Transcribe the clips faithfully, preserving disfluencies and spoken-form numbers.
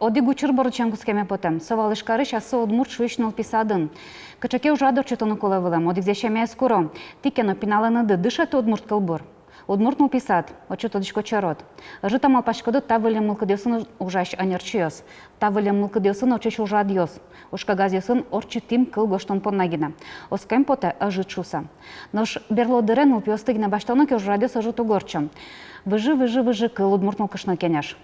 Одӥг учыр бордысен кутскеме потэ. Со вал Ижкарысь ассэ удмурт шуись нылпи садын. Кыӵе ке ужрад ортчытыны кулэ вылэм, одӥгзэ семьяез куро: тӥ ке но пиналэныды дышетэ удмурт кылбур. Удмурт нылпи сад — отчы тодӥсько черод. Ӧжыт-а малпаськоды та выллем мылкыдъёсын ужась ӧнерчиос, та выллем мылкыдъёсын ортчись ужрадъёс? Ужкагазъёсын ортчытӥм кыл гожтон понна гинэ. Оскем потэ, ӧжыт шуыса. Нош берло дыре нылпиосты гинэ басьтоно ке, ужрадъёс ӧжыт уг ортчо. Выжы, выжы, выжы кыл. Удмурт нылкышно кенеш.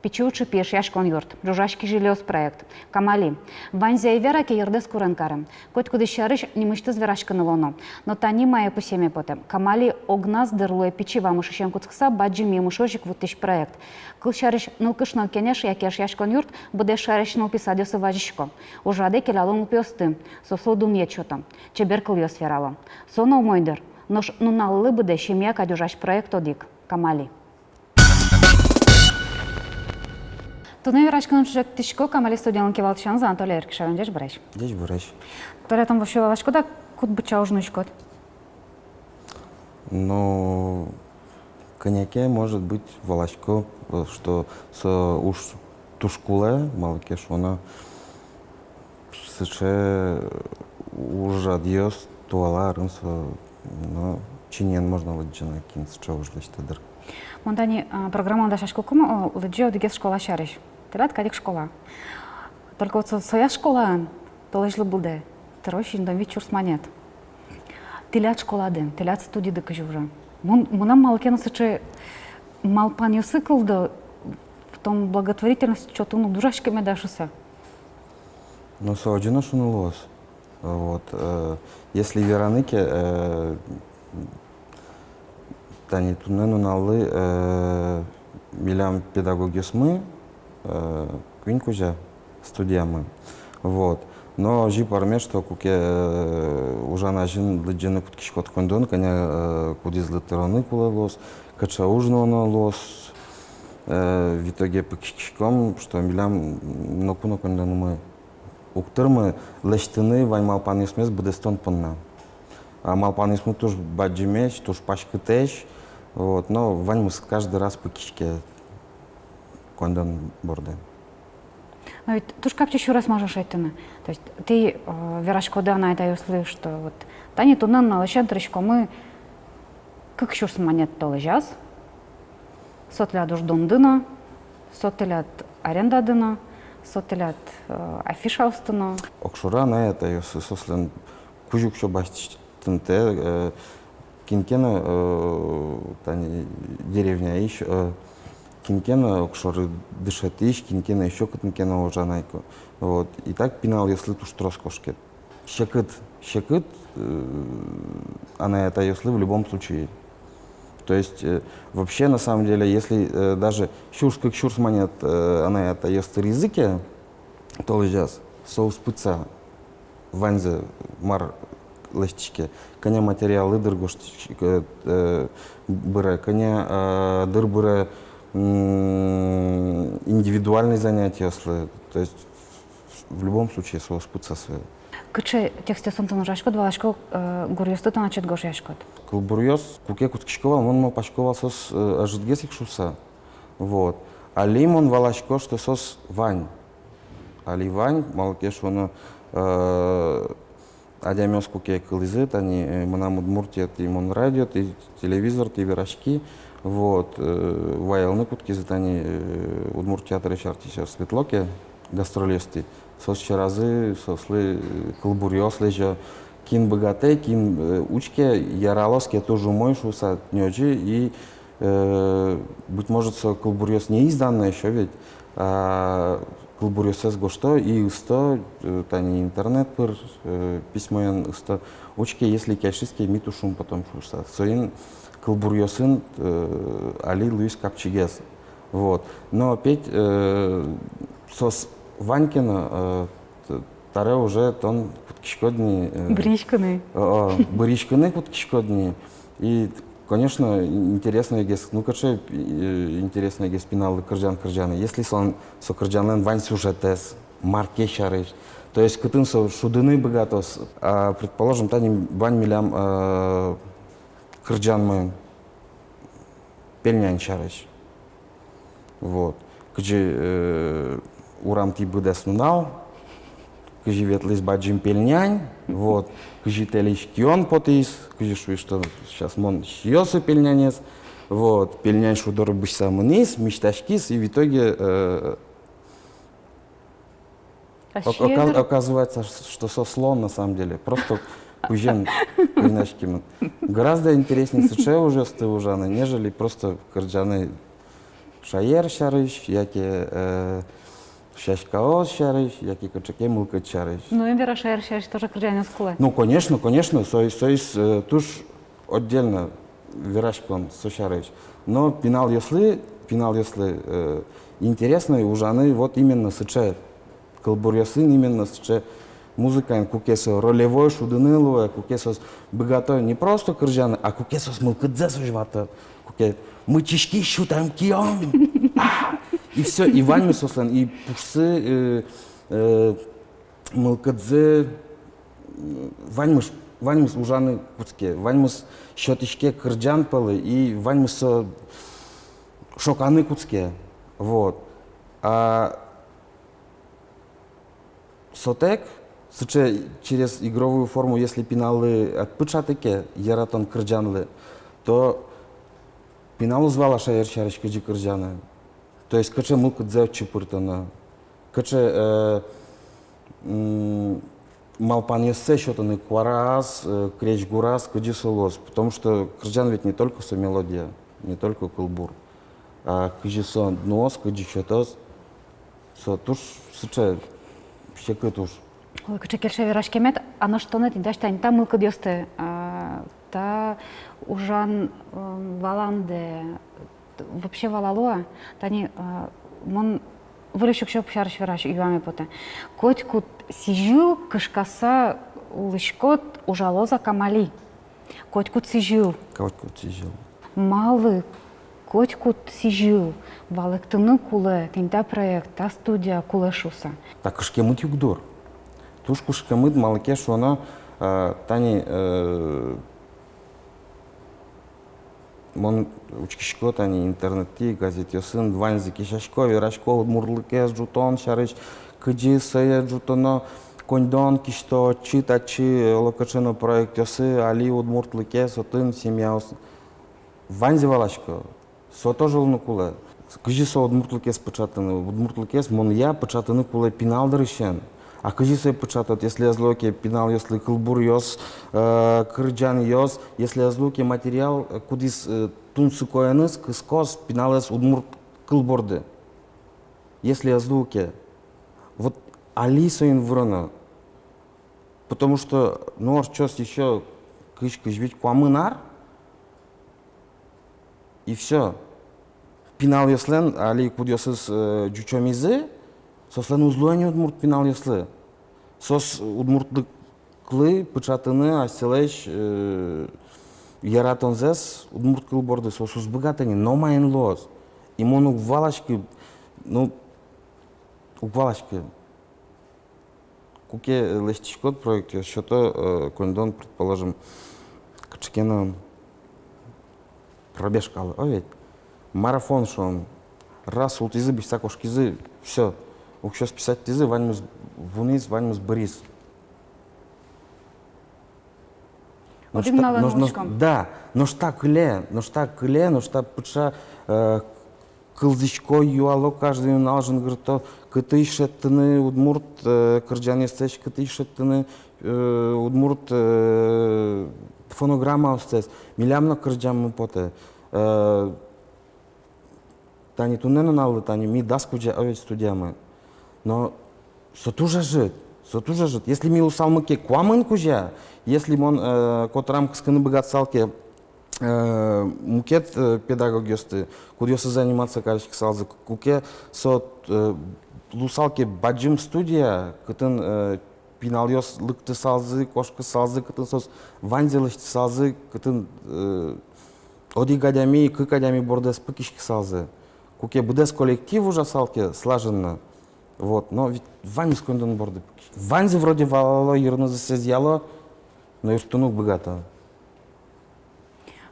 Пичи Учыпи эшъяськон юрт, ӝужась кизилиос проект, Камали. Ваньзэ ӧй вера ке, йырдэс курен каре. Котькудӥз сярысь нимысьтыз вераськыны луоно. Но тани мае пусъеме потэ: Камали огназ, дыр, луэ пичи вамышысен кутскыса бадӟым емышозь ик вуттӥсь проект. Кылсярысь, нылкышно кенеш яке эшъяськон юрт быдэс шаерысь нылпи садъёсы вазисько. Ужрадэ келяло нылпиосты, соослы дунъет сёто, чебер кылъёс верало. Со но умой, дыр. Нош нуналлы быдэ семья кадь ужась проект одӥг — Камали. Туннэ вераськыны ӵектӥсько «Камали» студиялэн кивалтӥсеныз Анатолий Еркишевен. Ӟечбуресь. Ӟечбуресь. Толя, тон вообще валаськод-а, куд быдӟа уж нуиськод? Ну, кӧня ке, может быть, валасько, что со уж туж кулэ, малы ке шуоно, сыӵе ужрадъёс туала арын со, ну, чиньыен можно лыдӟыны, кин сыӵе уж лэсьтэ, дыр. Мон тани, а, программалы дасяськыкум, о, лыдӟи одӥгез школа сярысь. Тӥляд кадь ик школа. Только вот со, соя школаын толэзьлы быдэ трос сизьымдон вить сюрс манет. Тӥляд школады, тӥляд студиды кызьы ужа? Мон, мынам малы ке но сыӵе малпанъёсы кылдо, тон благотворительность чотын уд ужаське меда шуыса. Ну, со озьы но шуыны луоз. Вот, э, если вераны ке, э, тани туннэ нуналлы, э, милям педагогъёсмы, э, куинь кузя студиямы. Вот. Но озьы пӧрме, что куке, э, ужан азьын лыдӟыны кутскиськод коньдон, кӧня, э, кудӥзлы тыроны кулэ луоз, кыӵе уж нуоно луоз, э, в итоге пыкиськиськом, что милям ноку но коньдонмы уг тырмы лэсьтыны вань малпанъёсмес быдэстон понна. А малпанъёсмы туж бадӟымесь, туж паськытэсь, вот, но ваньмыз каждый раз пыкиське коньдон борды. Но ведь туж капчи сюрес можно шедьтыны. То есть тӥ, э, вераськоды анай-атайёслы, что вот тани туннэ нуналысен тыриськомы кык сюрс манет толэзяз, со тӥляд уждунды но, со тӥляд арендады но, со тӥляд, э, афишаосты но. Огшоры анай-атайёс, соослэн кузь уксё басьтӥсь тынтэ, э, кин ке но, э, тани деревняысь, э, кин ке но огшоры дышетӥсь, кин ке но ещё кытын ке но ужа на ик. Вот. И так пиналъёслы туж трос кошкет. Секыт, секыт, э, анай-атайёслы в любом случае. То есть, э, вообще, на самом деле, если, э, даже сюрс, кык сюрс манет, э, анай-атайёс тыризы ке толэзяз, со уз пытса ваньзэ, мар лэсьтӥське, кӧня материаллы дыр гожтӥське, э, быре, кӧня, э, дыр быре, м, индивидуальной занятиослы. То есть в любом случае со уз пытса сое. Кыӵе текстъёсын тон ужаськод, валаськод, э, гуръёсты тон ачид гожъяськод? Кылбуръёс куке кутскисько вал, мон малпасько вал соос, э, ӧжытгес ик шуыса. Вот. Али мон валасько, что соос вань. Али вань, малы ке шуоно, э, адямиос куке кылӥзы, тани, э, «Мынам Удмуртие», тӥ мон радио, тӥ телевизор, тӥ вераськи, вот, э, вайылыны кутскизы, тани, э, удмурт театрысь артистъёс ветло ке гастрольёстӥ, соос сьӧразы, соослы, э, кылбуръёс лэзё, кин быгатэ, кин, э, учке, яралоз ке, туж умой шуыса, тӥни озьы, и, э, быть может, со кылбуръёс не изданной ещё ведь, а, кылбуръёссэс гожто и ысто, э, тани интернет пыр, э, письмоен ысто. Учке, если кельшиз ке, ми туж шумпотом шуыса. Соин кылбуръёсын, э, али луиз капчигес. Вот. Но опять, э, соос вань ке но, э, т-, таре уже тон кутскиськод ни, э, быръиськыны. О, о, быръиськыны кутскиськод ни. И, конечно, интереснойгес, ну, кыӵе, э, интереснойгес пиналлы кырӟан кырӟаны. Если со, со кырӟанлэн вань сюжетэз, мар ке сярысь, то есть кытын со шудыны быгатоз. А, предположим, тани вань милям, э, кырӟанмы пельнянь сярысь. Вот. Кызьы, э, Урамтӥ быдэс нунал, кызьы ветлӥз бадӟым пельнянь, вот, кызьы тэлись кион потӥз, кызьы шуиз, что сейчас мон сиё со пельнянез, вот, пельнянь шудор бызьыса мынӥз, мисьтаськиз, и в итоге, э, Ок-, ока-, оказывается, что со слон на самом деле. Просто кузен куринаськемын. Гораздо интереснее сыӵе ужъёсты ужаны, нежели просто кырӟаны шаер сярысь, яке, э, сяськаос сярысь, яке кыӵе ке мылкыд сярысь. Ну, эн вера, шаер сярысь тоже кырӟанъёс кулэ. Ну, конечно, конечно, со, со, э, туж отдельно вераськон со сярысь. Но пиналъёслы, пиналъёслы, э, интересно ужаны вот именно сыӵе кылбуръёсын, именно сыӵе музыкаен, куке со ролевой шудыны луэ, куке соос быгато не просто кырӟаны, а куке соос мылкыдзэс возьмато, куке мычиськи, сютэм кион. А! И всё, и ваньмыз соослэн, и пушсы, э, э, мылкыдзы, м, ваньмыз, ваньмыз ужаны кутске, ваньмыз сётӥське кырӟан пӧлы, и ваньмыз со шоканы кутске. Вот. А сотэк, сыӵе через игровую форму, если пиналлы ӧд пыӵаты ке яратон кырӟанлы, то пинал уз вала шаер сярысь кызьы кырӟаны. То есть кыӵе мылкыдзэ отчы пыртоно, кыӵе, э, м, малпанъёссэ сётыны куараз, э, крезьгураз, кызьы со луоз. Потому что кырӟан ведь не только со мелодия, не только кылбур, а кызьы со нуоз, кызьы сётоз. Со туж сыӵе секыт уж. Ой, кыӵе кельше вераськемед, а нош тонэ тӥни дась тани та мылкыдъёсты, а, та ужан, м, валандэ, т-, вообще валало-а? Тани, а, мон выльысь уксё сярысь вераськыны юаме потэ. Котькуд сӥзьыл кышкаса улӥськод, ужалоз-а ке али. Котькуд сӥзьыл. Котькуд сӥзьыл. Малы котькуд сӥзьыл валэктыны кулэ, тӥни та проект, та студия кулэ шуыса? Та кышкемыт югдур. Туж кышкемыт, малы ке шуоно, э, тани, э, мон учкисько тани интернетӥ, газетъёсын, ваньзы кесясько, верасько удмуртлыкез ӝутон сярысь, кызьы сое ӝутоно, коньдон кисьто отчы-татчы, оло кыӵе но проектъёсы, али удмуртлыкез отын, семьяос. Ваньзэ валасько, со тоже луыны кулэ. Кызьы со удмуртлыкез пыӵатыны, удмуртлыкез, монъя, пыӵатыны кулэ пинал дырысен. А кызьы сое пыӵатод, если ӧз луэ ке пиналъёслы кылбуръёс, э, кырӟанъёс, если ӧз луэ ке материал, э, кудӥз, э, тунсыкоеныз кыскоз пиналэз удмурт кыл борды. Если ӧз луэ ке. Вот али соин выроно. Потому что, ну, ортчоз ещё кызь, кызь вить, куамын ар, и всё. Пиналъёслэн али кудъёсыз, э, ӟучомизы, соослэн уз луэ ни удмурт пиналъёслы. Соос удмуртлыклы пыӵатыны асьсэлэсь, э, яратонзэс удмурт кыл борды соос уз быгатэ ни, но маин луоз. И мон уг валаськы, ну, уг валаськы. Куке лэсьтӥськод проектъёс, сёто, э, коньдон, предположим, кыӵе ке но пробежкалы, о ведь, марафон шуом, раз султӥзы, бызьыса кошкизы, всё, уксё списатьтӥзы, ваньмыз вуиз, ваньмыз быриз. Нош та, нош, нош, да, нош та кыле, нош та кыле, нош та пыӵа, э, кылзӥсько, юало, каждый нунал жингырто, кытысь шедьтыны удмурт, э, кырӟанъёстэс, кытысь шедьтыны, э, удмурт, э, фонограммаостэс. Милям но кырӟаммы потэ. Э, тани туннэ нуналлы, тани ми дас кузя, о ведь, студиямы. Но со туж ӧжыт, со туж ӧжыт. Если ми луысалмы ке куамын кузя, если мон, э, котырам кыскыны быгатысал ке, э, мукет, э, педагогъёсты, кудъёсыз заниматься кариськысалзы, куке со, э, луысал ке бадӟым студия, кытын, э, пиналъёс лыктысалзы, кошкысалзы, кытын соос ваньзэ лэсьтысалзы, кытын, э, одӥг адями, кык адями борды ӧз пыкиськысалзы. Куке быдэс коллектив ужасал ке слаженно. Вот, но ведь ваньмыз коньдон борды пыкиське. Ваньзы вроде валало, йырнызэс ӧзъяло, но юрттыны уг быгато.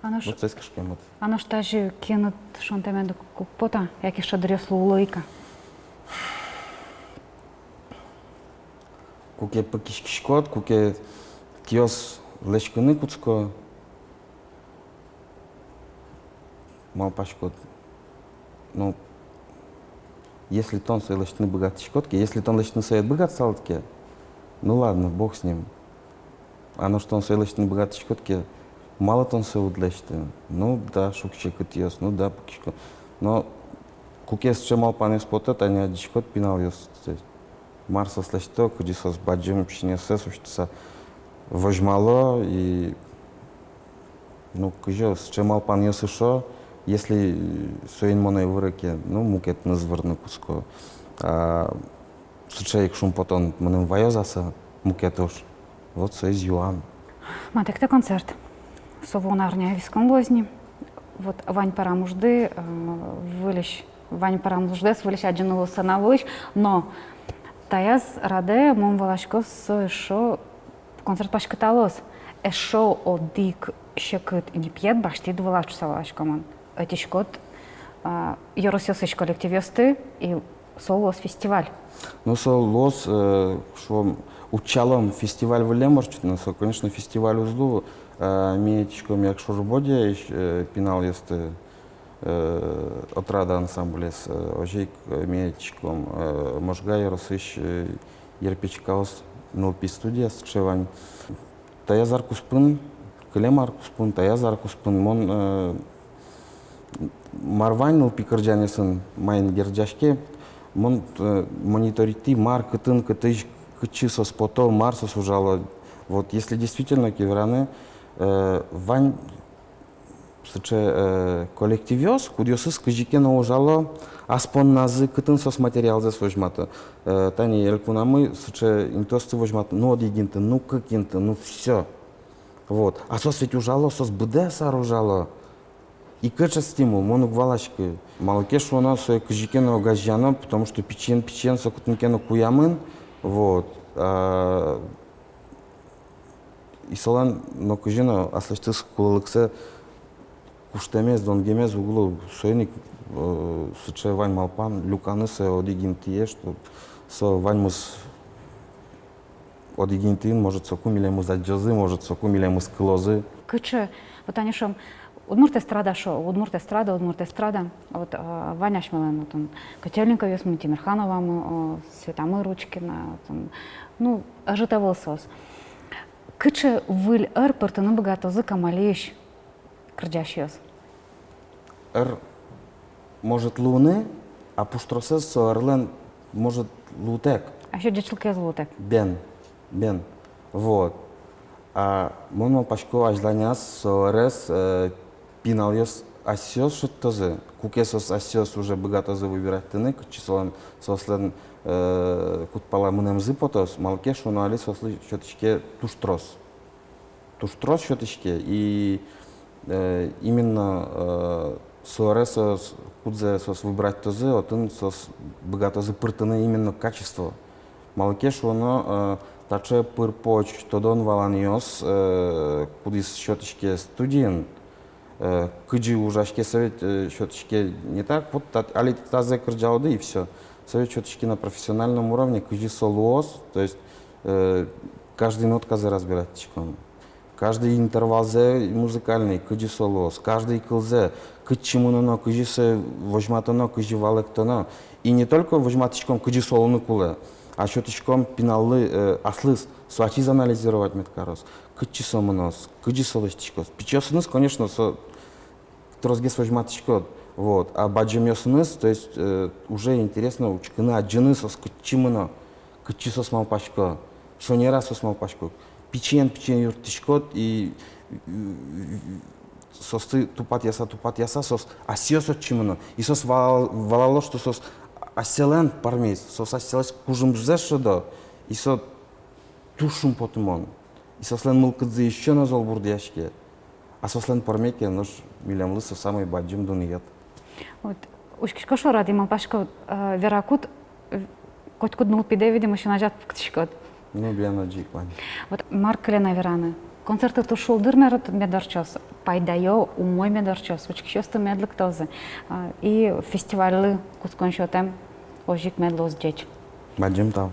А нош, вот соос кышкемыт. А нош тазьы киыныд шонтэмед уг, уг пота, яке шӧдыръёслы уло ик-а? Куке пыкиськиськод, куке киос лэсьтыны кутско, малпаськод. Ну, если тон сое лэсьтыны быгатӥськод ке, если тон лэсьтыны сое ӧд быгатысалыд ке, ну ладно, бог с ним. А нош тон сое лэсьтыны быгатӥськод ке, малы тон сое уд лэсьты? Ну да, шуг-секытъёс, ну да, пыкиськод. Но куке сыӵе малпанъёс потэ, тани адӟиськод пиналъёсты, мар соос лэсьто, кызьы соос бадӟым синъёссэс усьтыса возьмало и, ну, кызьы сыӵе малпанъёс ышо, если соин мон ӧй выры ке, ну, мукетыныз вырыны кутско. А сыӵе ик шумпотон мыным ваёз-а со мукет уж? Вот соиз юан. Матэктэ концерт. Со вуоно арня вискын луоз ни. Вот вань пӧрам ужды, э, выльысь, вань пӧрам уждэс выльысь адӟыны луоз сцена вылысь, но таяз радэ, мон валасько, со эшшо концерт паськыталоз. Эшшо одӥг секыт гипъет басьтӥд вылад шуыса валасько мон. Ӧтиськод, а, ёросъёсысь коллективъёсты, и со луоз фестиваль. Ну, со луоз, э, шуом, утчалом фестиваль выллем ортчытыны, со, конечно, фестиваль уз луы, э, ми ӧтиськом Якшур-Бӧдьяысь, э, пиналъёсты, э, «Отрада» ансамблез, э, озьы ик, э, ми ӧтиськом, э, Можга ёросысь, э, «Ерпичкаос» нылпи студия, сыӵе вань. Таяз ар куспын, кылем ар куспын, таяз ар куспын мон, э, мар вань нылпи кырӟанъёсын, маин герӟаське, мон, э, мониторить кари, мар, кытын, кытысь, кытчы соос пото, мар соос ужало. Вот, если действительно ке вераны, э, вань сыӵе, э, коллективъёс, кудъёсыз кызьы ке но ужало ас понназы, кытын соос материалзэс возьмато. Э, тани элькунамы сыӵе интыосты возьмато, ну, одӥг инты, ну, кык инты, ну, всё. Вот. А соос ведь ужало, соос быдэс ар ужало. И кыӵе стимул, мон уг валаськы. Малы ке шуоно, сое кызьы ке но огазеяно, потому что пичиен-пичиен со кытын ке но куямын. Вот. А, и солэн но кызьы но аслэсьтыз кулэлыксэ куштэмез, донгемез уг лу, соин ик, э, сыӵе вань малпан люканы сое одӥг интые, что со ваньмыз одӥг интыын, может, соку милемыз адӟозы, может, соку милемыз кылозы. Кыӵе, вот тани шуом, удмурт эстрада шуо, удмурт эстрада, удмурт эстрада. Вот, э, вань асьмелэн, вот, м, Котельниковъёсмы, Темирхановамы, о, Светамы Ручкина, вот, м, ну, ӧжыт ӧвӧл соос. Кыӵе выль ӧр пыртыны быгатозы Камалиысь кырӟасьёс? Ӧр может луыны, а пуштросэз со ӧрлэн может луытэк. А ещё ӟечлыкез луытэк. Бен, бен. Вот. А мон малпасько, азьланяз со ӧрез, э, пиналъёс асьсэос шедьтозы, куке соос асьсэос уже быгатозы выбиратьтыны, кытчы солэн, соослэн, э, кудпала мынэмзы потоз, малы ке шуоно али соослы сётӥське туж трос. Туж трос сётӥське, и, э, именно, э, со ӧре соос, кудзэ соос выбиратьтозы, отын соос быгатозы пыртыны именно качество. Малы ке шуоно, э, таӵе пыр-поч тодон-валанъёс, э, кудӥз сётӥське студиын, э, кызьы ужаське, со ведь, э, сётӥське не так, вот та-, али тазэ кырӟалоды и всё. Со ведь сётӥське на профессиональном уровне, кызьы со луоз, то есть, э, каждый нотказэ разбирать кариськом. Каждый интервалзэ музыкальный, кызьы со луоз, каждый кылзэ, кытчы мыноно, кызьы сое возьматоно, кызьы валэктоно. И не только возьматӥськом, кызьы со луыны кулэ, а сётӥськом пиналлы, э, аслыз, со ачиз анализировать мед кароз, кытчы со мыноз, кызьы со лэсьтӥськоз. Пичиосыныз, конечно, со тросгес возьматӥськод. Вот. А бадӟымъёсыныз, то есть, э, уже интересно учкыны, адӟыны, соос кытчы мыно, кытчы соос малпасько, шонер-а соос малпасько. Пичиен-пичиен юрттӥськод и, э, соосты тупатъяса, тупатъяса, соос асьсэос отчы мыно. И соос вал-, валало, что соос асьсэлэн пӧрмиз, соос асьсэлэсь кужымзэс шӧдо, и со туж шумпотымон. И соослэн мылкыдзы ещё но зол бурдъяське. А соослэн пӧрме ке, нош милемлы со самый бадӟым дунъет. Вот. Учкисько шорад и малпасько, э, веракуд, э, котькуд нылпидэ, видимо, син азяд пуктӥськод. Ну, бен, озьы ик вань. Вот мар кыле на вераны. Концерты туж шулдыр мед, мед ортчоз, пайдаё, умой мед ортчоз, учкисьёсты мед лыктозы. Э, и фестивальлы кутскон сётэм озьы ик мед луоз ӟеч. Бадӟым тау.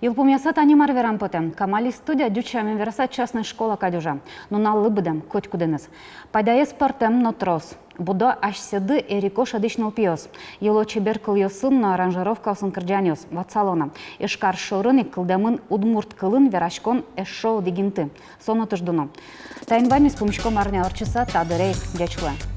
Йылпумъяса, тани мар верам потэ. «Камали» студия ӟуч сямен вераса частной школа кадь ужа. Нуналлы быдэ, котькудӥныз. Пайдаез пӧртэм но трос. Будо асьсэды эрико шӧдӥсь нылпиос. Йыло чебер кылъёсын но аранжировкаосын кырӟанъёс. Ватсало на: Ижкар шорын ик кылдэмын удмурт кылын вераськон эшшо одӥг инты. Со но туж дуно. Таин ваньмыз. Пумиськом арня ортчыса та дыре ик. Ӟеч луэ.